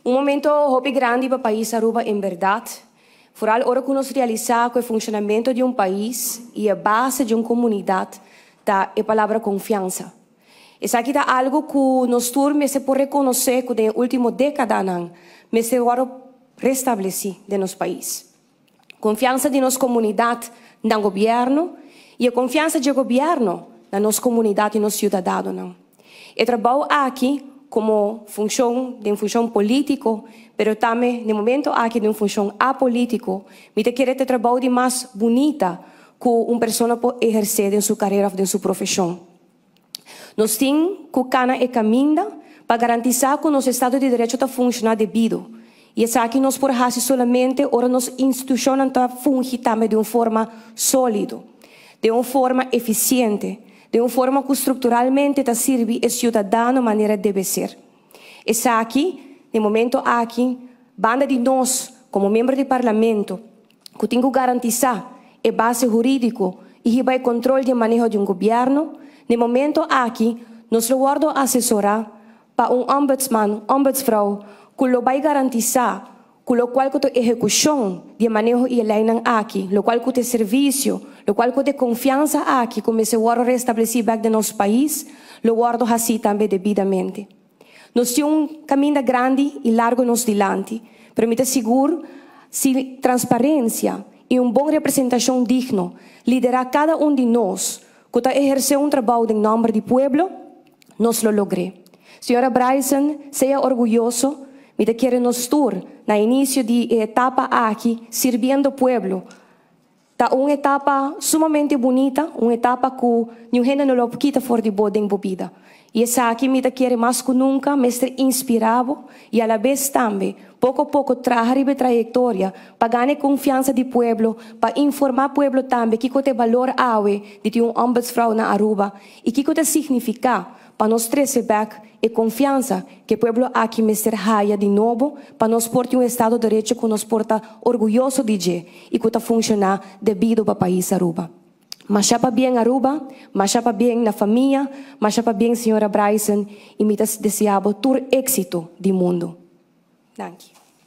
Un momento hopi grandi pa pais Aruba en berdad. Vooral ora cu nos realisa cu e funcionamento di un pais y e base di un comunidad ta e palabra confiansa. Esaki ta algo cu nos tur mester por reconoce cu den e ultimo decadanan mester wordo restableci den nos pais. Confiansa di nos comunidad na gobierno y e confiansa dje gobierno na nos comunidad y nos ciudadanonan. E trabou aki como funcion den funcion politico pero tambe den momento aki den un funcion apolitico mi ta kere ta e trabou di mas bunita cu un persona por eherce den su carera of den su profesion. Nos tin cu cana e caminda pa garantisa cu nos estado di derecho ta funciona debido. Y esaki nos por haci solamente ora nos institucionnan ta fungi tambe di un forma solido, den un forma eficiente, den un forma cu structuralmente ta sirbi e ciudadano manera debe ser. Esaki, den momento aki, banda di nos como miembro di Parlamento, cu tin cu garantisa e base huridico y hiba e control di e maneho di un gobierno, n'e momento aki nos lo wordo asesora pa un ombudsman, ombudsvrouw, cu lo bay garantisa cu locual cu ta ehecucion di e maneho y e leynan aki, locual cu ta e servicio, locual cu ta e confiansa aki cu mester wordo restableci bek den nos pais, lo wordo haci tambe debidamente. Nos tin un caminda grandi y largo nos dilanti, pero mi ta sigur si transparencia y un bon representacion digno lidera cada un di nos cu ta eherce un trabao den nomber di pueblo, nos lo logr'é. Señora Bryson, sea orguyoso, mi ta kere nos tur na inicio di e etapa aki sirbiendo pueblo, Ta un etapa sumamente bunita, un etapa cu niun hende no lo kita for di bo den bo bida. Y esaki mi ta kere mas cu nunca mester inspira bo y alabes tambe poco poco traha riba e trayectoria pa gana e confiansa di pueblo, pa informa pueblo tambe kico ta e balor awe di tin un ombudsvrouw na Aruba y kico ta significa pa nos trece bek e confiansa cu e pueblo aki mester haya di nobo pa nos por tin un estado derecho cu nos por ta orguyoso di dje y cu ta funciona debido pa pais Aruba. Masha pabien Aruba, masha pabien na famia, masha pabien señora Bryson y mi ta desea bo tur exito di mundo. Danki.